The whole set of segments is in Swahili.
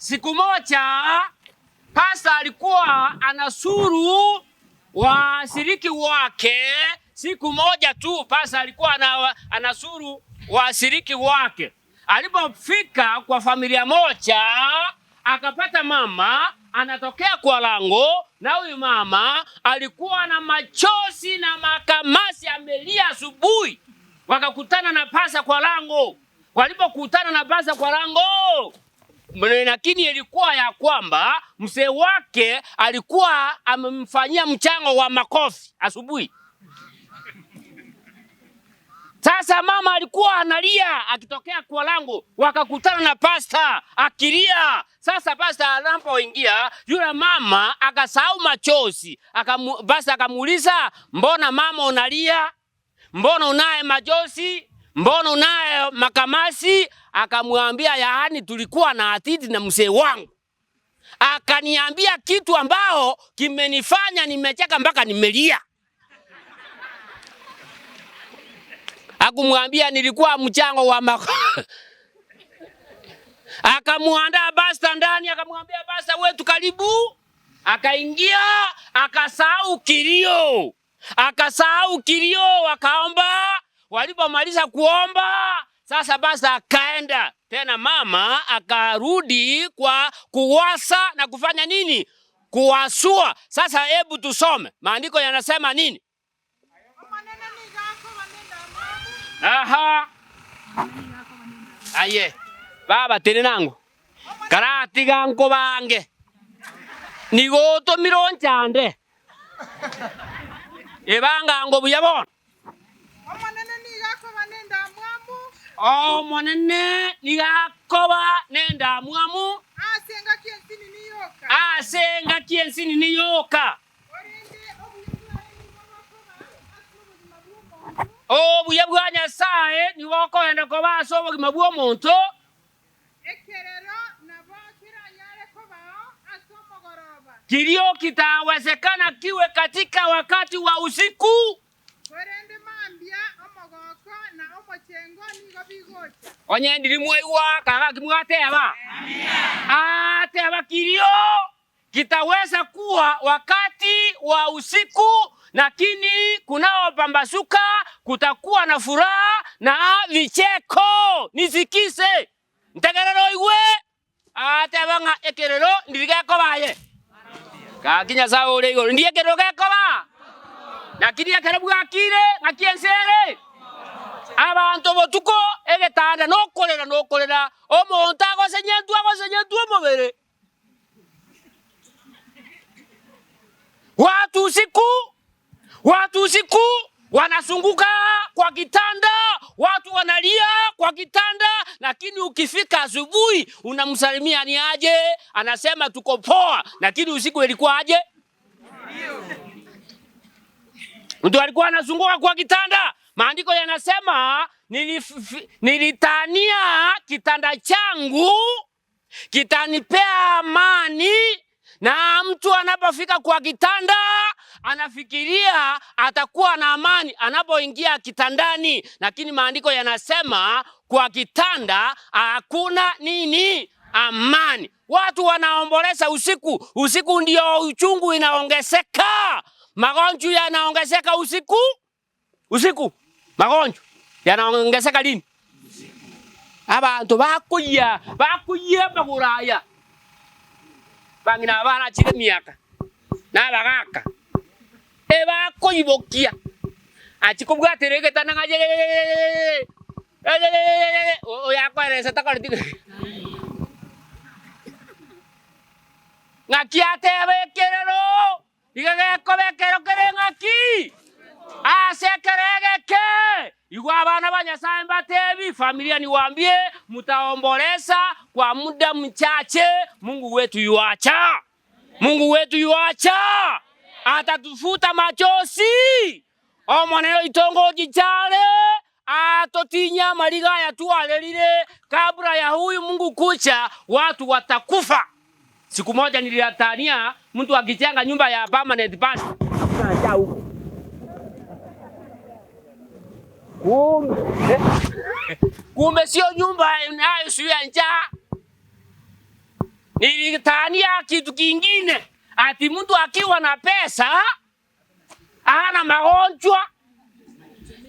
Siku moja pasta alikuwa anasuru washiriki wake. Siku moja tu pasta alikuwa anasuru washiriki wake. Alipofika kwa familia moja, akapata mama anatokea kwa lango, na huyu mama alikuwa na machozi na makamasi, amelia asubuhi. Wakakutana na pasta kwa lango. Walipokutana na pasta kwa lango, lakini ilikuwa ya kwamba mzee wake alikuwa amemfanyia mchango wa makofi asubuhi. Sasa mama alikuwa analia akitokea kwa lango, wakakutana na pasta akilia. Sasa pasta anapoingia, yule mama akasahau machozi. Pasta akamuuliza, mbona mama unalia? Mbona unaye machozi? Mbona unaye makamasi? Akamwambia, yaani tulikuwa na atiti na mzee wangu, akaniambia kitu ambao kimenifanya nimecheka mpaka nimelia. Akumwambia nilikuwa mchango wa Akamuandaa pasta ndani, akamwambia pasta wetu karibu. Akaingia, akasahau kilio. Akasahau kilio, wakaomba. Walipomaliza kuomba, sasa pasta akaenda. Tena mama akarudi kwa kuwasa na kufanya nini? Kuwasua. Sasa hebu tusome. Maandiko yanasema nini? Aha. Aye. Baba tene nangu. Karatiga nkobange. Nigoto mironchande. Ebanga ngo buya bona. Omonene nigakoba nendamwamu. Omonene nigakoba nendamwamu. Ase engaki ensinini yoka. Ase engaki ensinini yoka. Obuya bwa Nyasaye nigo okoenda koba ase obogima bwa omonto. Ekerero nabo kiranyare kobao ase omogoroba. Kilio kitawezekana kiwe katika wakati wa usiku. Korende mambia omogoko na omochengo nigo bigocha. Onye ndiri mwaigwa kaga kimwateba. Ateba kilio kitaweza kuwa wakati wa usiku, lakini kunaopambasuka kutakuwa na furaha na vicheko. Nisikise ntegerero igwe ateba ng'a ekerero ndirigekobaye gaki Nyasaye ore igoro ndi ekerero gekoba, lakini ekero bwakire ng'aki ensere abanto botuko egetanda nokorera nokorera omonto agosenyentwa agosenyentwa omobere. Watu usiku wanasunguka kwa kitanda, watu wanalia kwa kitanda, lakini ukifika asubuhi unamsalimia ni aje, anasema tuko poa, lakini usiku ilikuwa aje? Mtu alikuwa anazunguka kwa kitanda. Maandiko yanasema nilitania kitanda changu kitanipea amani. Na mtu anapofika kwa kitanda anafikiria atakuwa na amani anapoingia kitandani, lakini maandiko yanasema kwa kitanda hakuna nini? Amani. Watu wanaomboleza usiku. Usiku ndio uchungu inaongezeka. Magonjwa yanaongezeka usiku. Usiku magonjwa yanaongezeka lini? Abantu bakuya, bakuya baguraya. Bangina abana chire miaka nabagaka ebakoibokia achikobwatera egetanda ng'a yeyeyeyeye oyakoeresa takoreti ng'aki ateba ekerero iga gekoba ekero kere ng'aki ase ekero egeke. Igwa abana ba Nyasaye mbatebi familia niwaambie, mtaomboleza kwa muda mchache. Mungu wetu yuacha, Mungu wetu yuacha, atatufuta machozi. Omonero itongo jichale atotinya maliga ya tualelile kabla ya huyu Mungu kucha, watu watakufa. Siku moja niliatania mtu akijenga nyumba ya permanent bus hakuna huko. Kumbe sio nyumba nayo sio ya njaa. Nilitania kitu kingine, ati mtu akiwa na pesa ana magonjwa.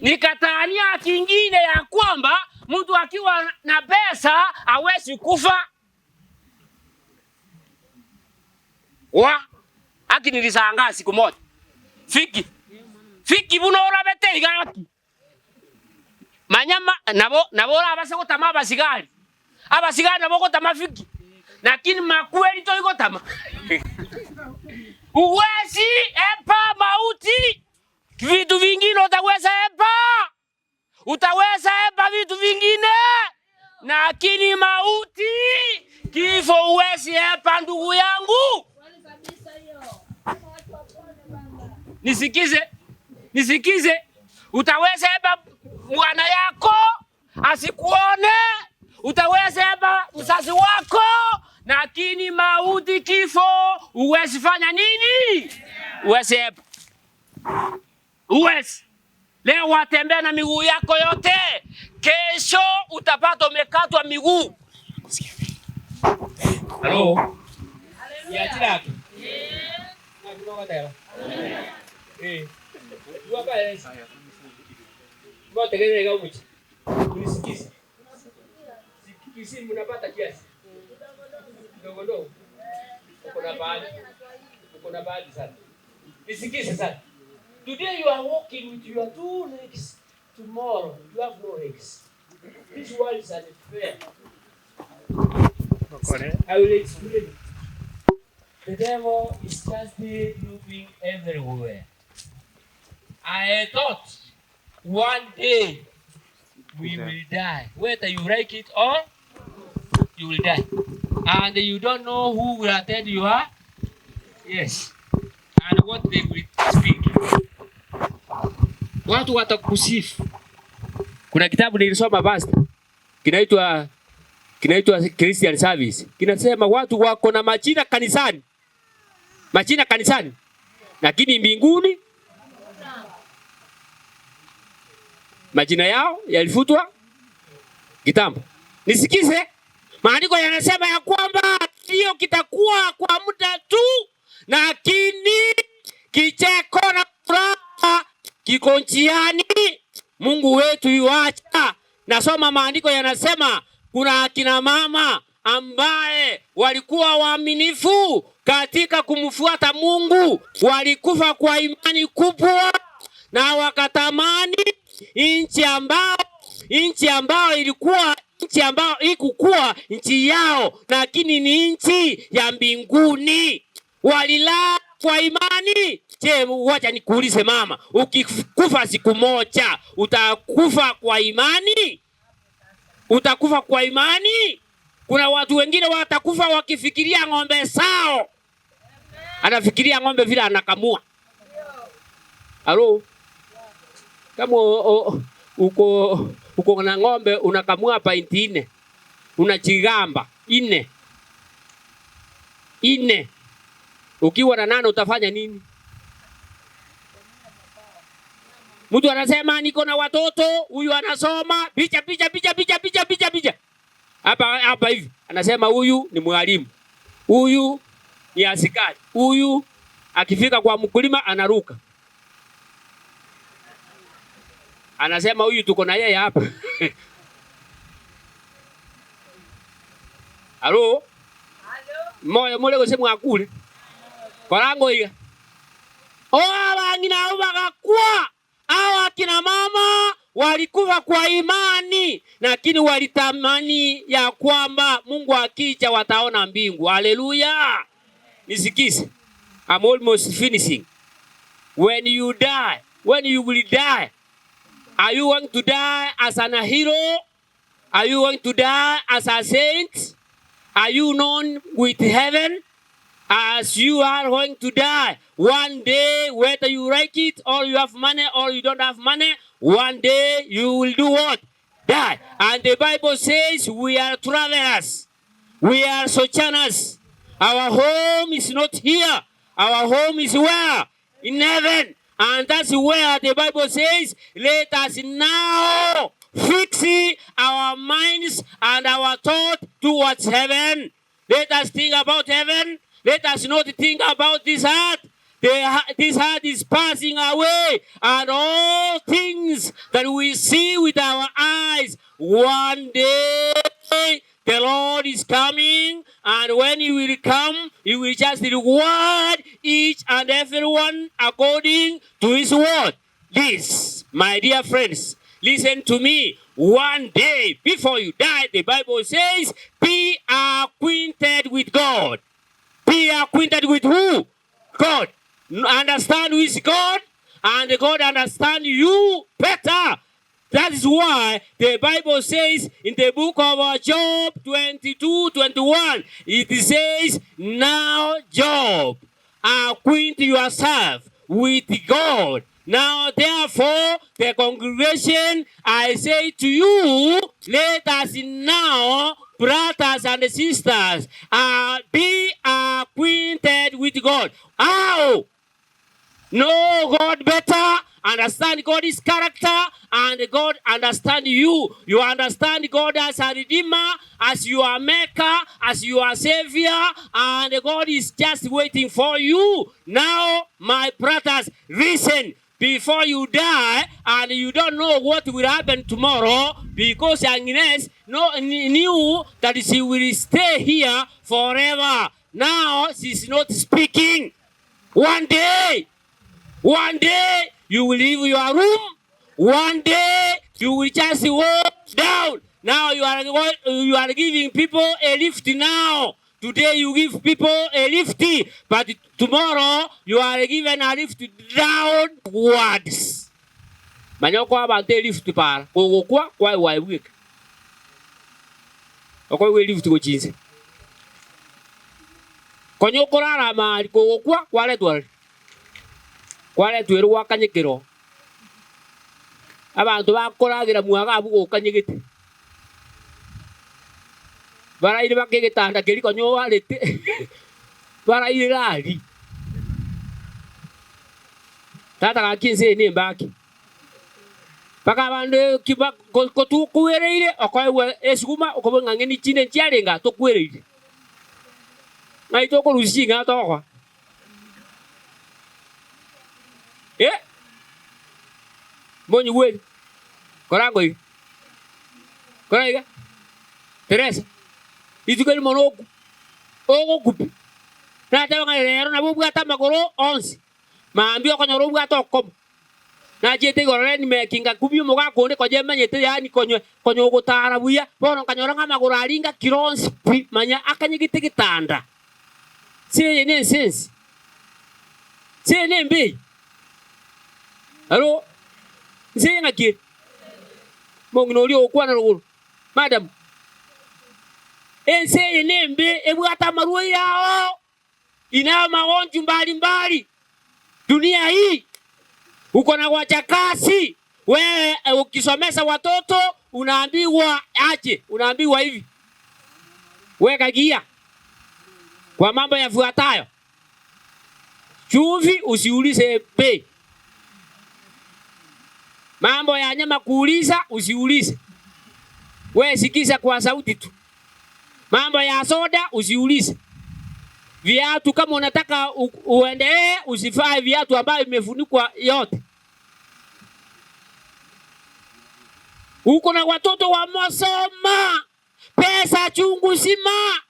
Nikatania kingine ya kwamba mtu akiwa na pesa hawezi kufa. Wa aki nilishangaa siku moja. Fiki. Fiki buno orabete igaki. Manyama nabo nabo abase gotama abasigari. Abasigari nabo gotama fiki. Lakini makweli to igotama. Uwezi epa mauti. Vitu vingine utaweza epa. Utaweza epa vitu vingine. Lakini mauti, kifo uwezi epa ndugu yangu. Nisikize. Nisikize. Utaweza epa mwana yako asikuone. Utaweza epa mzazi wako, lakini mauti, kifo uwezi fanya nini? Uwezi epa. Uwezi. Leo watembea na miguu yako yote, kesho utapata umekatwa miguu. Halo. Mnapata kiasi. Ndogo ndogo. Uko na bahati. Uko na bahati sana. Nisikize sana. Today you are walking with your two legs. Tomorrow you have no legs. This world is unfair. I will explain. The devil is just looking everywhere. I thought one day we will die. Whether you like it or you will die. And you don't know who will attend you are. Yes. And what they will speak. Watu watakusifu. Kuna kitabu nilisoma pastor, kinaitwa Christian Service. Kinasema watu wako na majina kanisani. Majina kanisani. Lakini mbinguni majina yao yalifutwa kitambo. Nisikize. Maandiko yanasema ya kwamba hiyo kitakuwa kwa muda tu, lakini kicheko na furaha kiko njiani. Mungu wetu yuacha. Nasoma maandiko yanasema kuna akina mama ambaye walikuwa waaminifu katika kumfuata Mungu, walikufa kwa imani kubwa na wakatamani nchi ambayo ilikuwa nchi ambayo ikukuwa nchi yao, lakini ni nchi ya mbinguni. Walilala kwa imani. Je, wacha nikuulize mama, ukikufa siku moja utakufa kwa imani? Utakufa kwa imani? Kuna watu wengine watakufa wakifikiria ng'ombe zao. Anafikiria ng'ombe vile anakamua. Halo? Kama uko na ng'ombe unakamua painti 4. Unachigamba 4. 4. Ukiwa na 8 utafanya nini? Mtu anasema niko na watoto, huyu anasoma, picha picha picha picha picha picha picha. Hapa hapa hivi. Anasema huyu ni mwalimu. Huyu ni askari. Huyu akifika kwa mkulima anaruka. Anasema huyu tuko na yeye hapa. Halo? Halo. Moyo mule gose mwakule. Korango iga. Oa bangina ubagakwa. Hawa akina mama walikufa kwa imani, lakini walitamani ya kwamba Mungu akija wataona mbingu. Haleluya. Nisikize. I'm almost finishing. When you die, when you will die, are you going to die as an hero? Are you going to die as a saint? Are you known with heaven? As you are going to die one day, whether you like it or you have money or you don't have money, one day you will do what? Die. And the Bible says we are travelers. We are sojourners. Our home is not here. Our home is where? In heaven. And that's where the Bible says, let us now fix our minds and our thought towards heaven. Let us think about heaven. Let us not think about this earth. This earth is passing away, and all things that we see with our eyes, one day the Lord is coming, and when he will come, he will just reward each and everyone according to his word. This, my dear friends, listen to me. One day before you die, the Bible says, be acquainted with God. Be acquainted with who? God. Understand who is God, and God understand you better. That is why the Bible says in the book of Job 22:21, it says, now Job, acquaint yourself with God. Now therefore, the congregation, I say to you, let us now, brothers and sisters, be acquainted with God. How? Know God better, understand God's character, and God understand you. You understand God as a redeemer, as your maker, as your savior, and God is just waiting for you. Now, my brothers, listen. Before you die, and you don't know what will happen tomorrow, because Agnes knew that she will stay here forever. Now, she's not speaking. One day, one day, you will leave your room. One day, you will just walk down. Now, you are giving people a lift now. Today, you give people a lift, but tomorrow, you are given a lift downwards. Manyoko abante lift para. Kogokwa kwa waiweka. Okwa lift go chinse. Konyoko rara mari kogokwa kwaretwa. Kwaretwa rwa kanyekero. Abantu bakoragira mwaga abugo kanyegete. Baraire bakegitanda keri konyo warete. Baraire rari. Tata gakinse ni mbaki. Paka bande kiba kotukuereire okoewe esuguma okobo ng'ani chine chiarenga tokuereire. Ngai tokorusi nga tokwa. Eh? Monyi we. Korango iga. Koraiga. Teresa. Itukeri monoku. Ogo kupi. Nateba ng'ai rero nabo bwata magoro onsi. Maambio konyoro bwata okomo. Nachete igoro nimekinga kubi omogakonde konye manyete yani konye konye ogotara buya bono nkanyora ng'a amagoro aringa kironsi pi manya akanyegete getanda. Seye ne sense. Seye ne mbe. Alo. Seye ng'aki. Mong'ina okwana rogoro. Madam. Enseye nembe ebwata maruo yao inayo magonjwa mbalimbali. Dunia hii uko na wachakasi. Wewe ukisomesha watoto unaambiwa aje, unaambiwa hivi, weka gia kwa mambo yafuatayo. Chumvi usiulize bei, mambo ya nyama kuuliza usiulize, wewe sikiza kwa sauti tu. Mambo ya soda usiulize. Viatu kama unataka uendelee usivae viatu ambavyo vimefunikwa yote. Uko na watoto wa masoma, pesa chungu zima,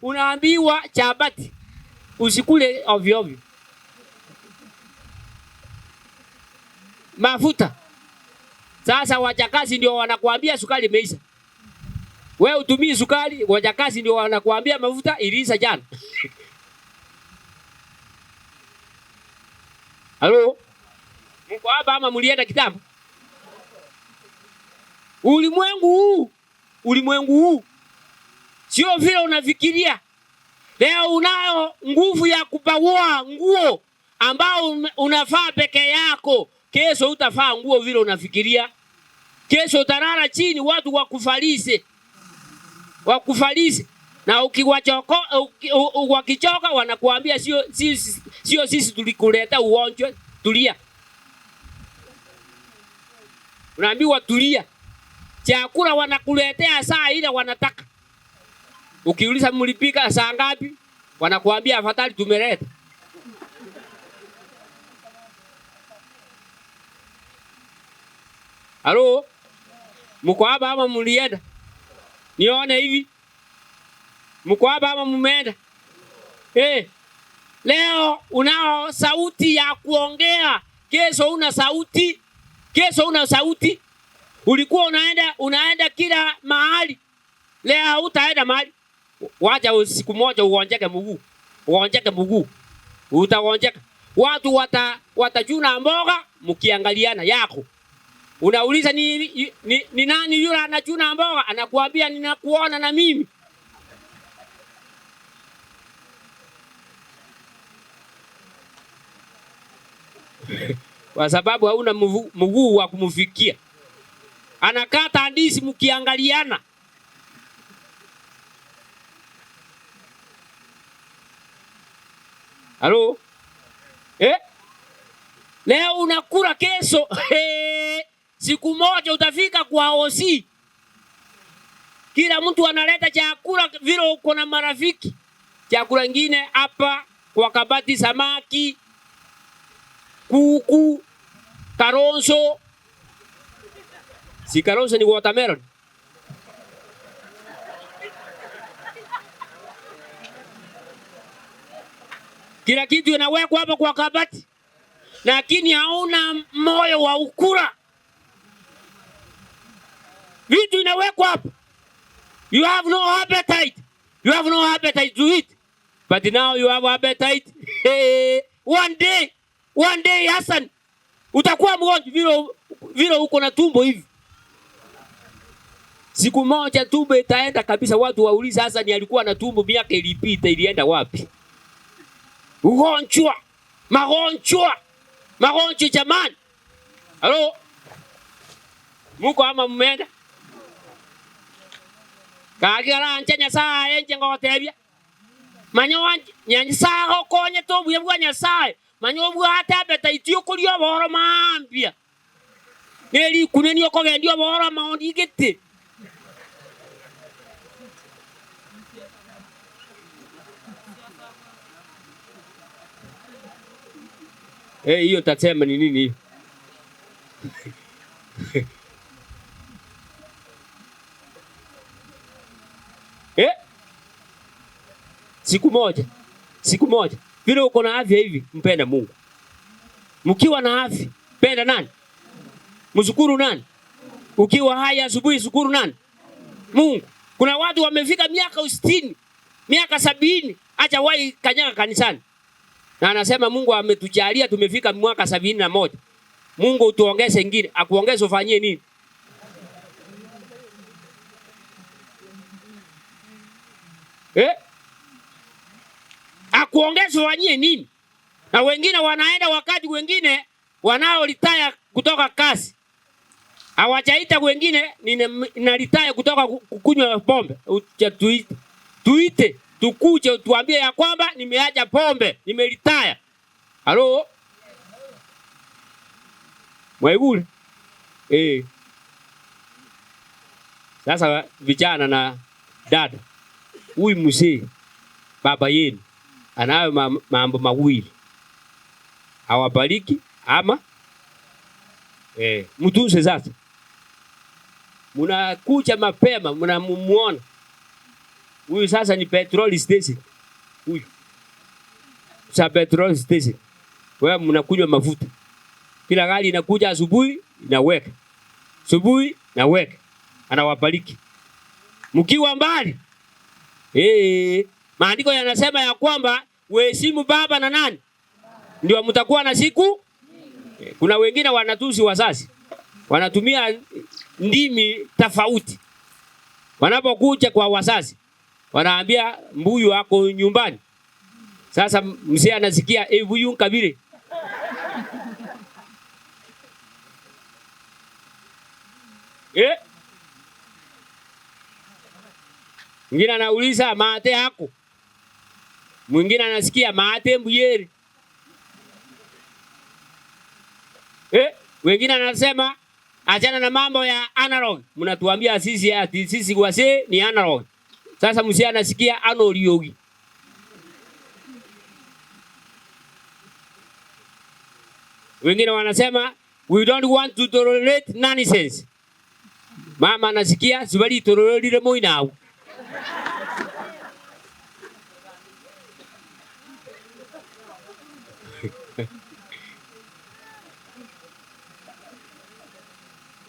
unaambiwa chapati usikule ovyo ovyo. Mafuta. Sasa wachakazi ndio wanakuambia sukari imeisha. Wewe utumii sukari, wajakazi ndio wanakuambia mafuta iliisha jana. Halo? Mko hapa ama mlienda kitambo? Ulimwengu huu, ulimwengu huu sio vile unafikiria. Leo unayo nguvu ya kupaua nguo ambao unafaa peke yako. Kesho utafaa nguo vile unafikiria. Kesho utalala chini watu wakufalise. Wakufalise. Na wakichoka wanakuambia sio sisi tulikuleta ugonjwa, tulia. Unaambiwa tulia. Chakula wanakuletea saa ile wanataka. Ukiuliza mlipika saa ngapi, wanakuambia afadhali tumeleta. Halo? Mko hapa ama mlienda? Nione hivi. Mko hapa ama mmeenda? Leo unao sauti ya kuongea, kesho una sauti. Kesho una sauti. Ulikuwa unaenda kila mahali. Leo hutaenda mahali. Wacha siku moja ugonjeke mguu. Ugonjeke mguu. Utagonjeka. Watu watachuna mboga mkiangaliana yako. Unauliza ni nani yule anachuna mboga? Anakuambia ninakuona na mimi. Kwa sababu hauna mguu wa kumfikia. Anakata ndizi mkiangaliana. Halo? Leo unakula, kesho siku moja utafika kwa OC. Kila mtu analeta chakula vile uko na marafiki. Chakula kingine hapa kwa kabati, samaki, kuku, karonso. Si karonso ni watermelon. Kila kitu inawekwa hapa kwa kabati, lakini hauna moyo wa ukula. Vitu inawekwa hapa. You have no appetite. You have no appetite to eat. But now you have appetite. Hey, one day, one day Hassan, utakuwa mgonjwa vile uko na tumbo hivi. Siku moja tumbo itaenda kabisa, watu waulize Hassan alikuwa na tumbo miaka ilipita ilienda wapi? Ugonjwa, magonjwa, magonjwa jamani. Halo? Muko ama mmeenda? Kagira anje Nyasaye nje ngotebia. Manyo Nyasaye okonye tobuya bwa Nyasaye. Manyo bwate appetite yokuria oboro mambia. Neri kuneni okogendia oboro maondi gete. Hiyo tasema ni nini hiyo? Siku moja, siku moja. Vile uko na afya hivi, mpenda Mungu. Mkiwa na afya, penda nani? Mshukuru nani? Ukiwa hai asubuhi, shukuru nani? Mungu. Kuna watu wamefika miaka 60, miaka 70, acha wai kanyaga kanisani. Na anasema Mungu ametujalia tumefika mwaka 71. Mungu utuongeze ingine, akuongeze ufanyie nini? Akuongeze ufanyie nini? Na wengine wanaenda wakati wengine wanao retire kutoka kazi. Hawajaita wengine nina retire kutoka kunywa pombe. Tuite. Tuite, tukuje tuambie ya kwamba nimeacha pombe, nimeretire. Halo? Mwaigule? Sasa vijana na dada, huyu mzee baba yenu anayo mambo mawili. Awabariki ama mtunze sasa. Mnakuja mapema, mnamuona. Huyu sasa ni petrol station. Huyu. Sa petrol station. Wewe mnakunywa mafuta. Kila gari inakuja asubuhi inaweka. Asubuhi naweka. Anawabariki. Mkiwa mbali. Maandiko yanasema ya kwamba uheshimu baba na nani? Ndio mtakuwa na siku. Kuna wengine wanatusi wazazi. Wanatumia ndimi tofauti. Wanapokuja kwa wazazi, wanaambia mbuyu wako nyumbani. Sasa mzee anasikia, huyu nkabile. Mwingine anauliza mate yako. Mwingine anasikia mate mbuyeri. Wengine anasema achana na mambo ya analog. Mnatuambia sisi ati sisi wazee ni analog. Sasa mzee anasikia ano riogi. Wengine wanasema we don't want to tolerate nonsense. Mama anasikia sibali tolerate moinao.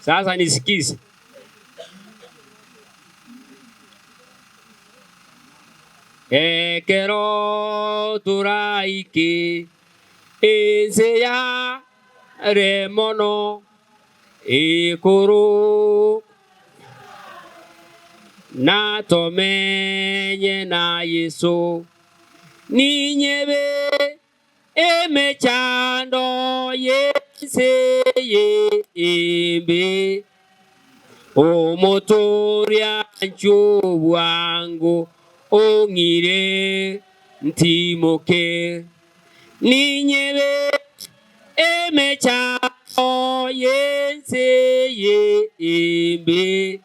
Sasa nisikize. Ekero turaiki ense ya remono ikuru na tomenye na Yesu ninyebe emechando yense ye imbi omotoria nchu bwangu ong'ire ntimoke ninyebe emechando yense ye imbi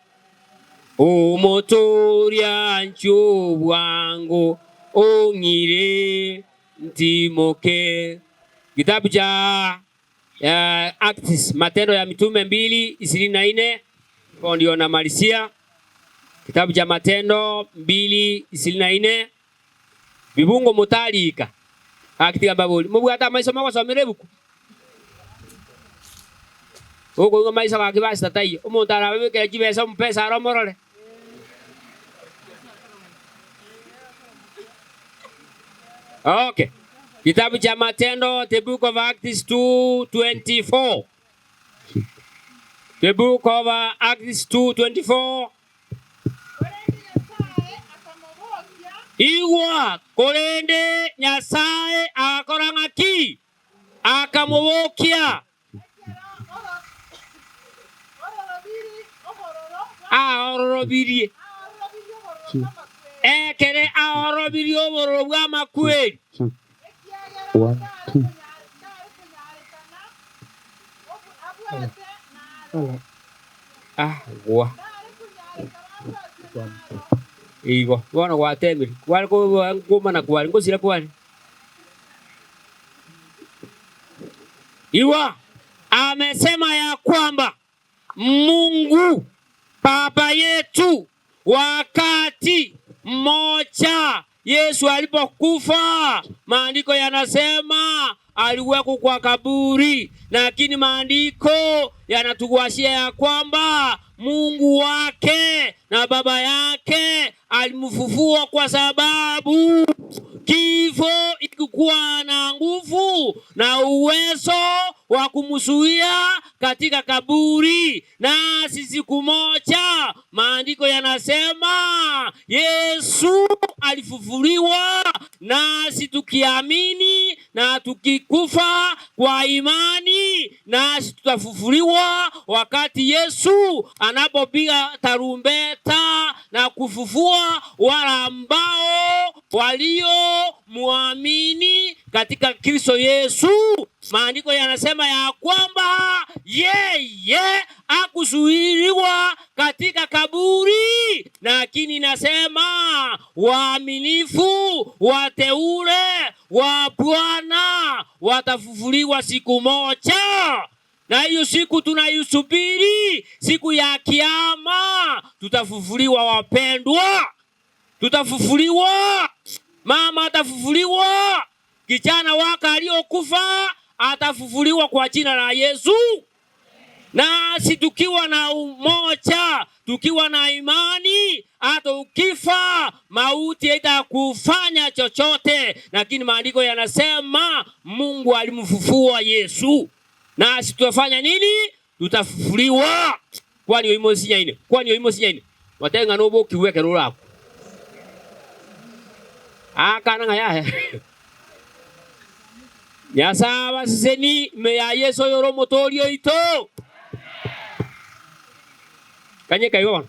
omotoria nchu bwangu ong'ire ntimoke. Kitabu cha Acts, Matendo ya Mitume 2:24, kwa ndio namalizia. Kitabu cha Matendo 2:24. Bibungo mutalika akitika baboli mubwata maiso magosomere buku uko maiso gakibasta taiyo omonto arabebekera chibesa omupesa aromorore. Okay. Kitabu cha Matendo, the book of Acts 2:24. The book of Acts 2:24. Igwa korende Nyasaye akora ng'aki akamubokia aorobirie ekere aorobirie obororo bwa makweri. 1 2 Ah gwa igo bono gwatemire kwari kumana kwari ngosira kwari iwa amesema ya kwamba Mungu Baba yetu wakati mmoja Yesu alipokufa, maandiko yanasema aliwekwa kwa kaburi, lakini maandiko yanatuguashia ya kwamba Mungu wake na baba yake alimfufua kwa sababu kifo ilikuwa na nguvu na uwezo wa kumzuia katika kaburi. Nasi siku moja maandiko yanasema Yesu alifufuliwa, nasi tukiamini na tukikufa kwa imani nasi tutafufuliwa wakati Yesu anapopiga tarumbeta na kufufua wale ambao walio muamini katika Kristo Yesu. Maandiko yanasema ya kwamba yeye hakuzuiliwa katika kaburi, lakini nasema waaminifu wateule wa Bwana watafufuliwa siku moja. Na hiyo siku tunaisubiri, siku ya kiyama, tutafufuliwa wapendwa. Tutafufuliwa. Mama atafufuliwa, kijana wake aliyokufa atafufuliwa kwa jina la Yesu. Nasi tukiwa na umoja, tukiwa na imani, hata ukifa mauti haitakufanya chochote. Lakini maandiko yanasema Mungu alimfufua Yesu. Nasi tutafanya nini? Tutafufuliwa. Kwani oimo sinya ine? Kwani oimo sinya ine? Watenga nobo kiweke rurako. Akana ngaya. Nyasaye siseni me ya Yesu yoro motorio ito. Kanye kaiwa.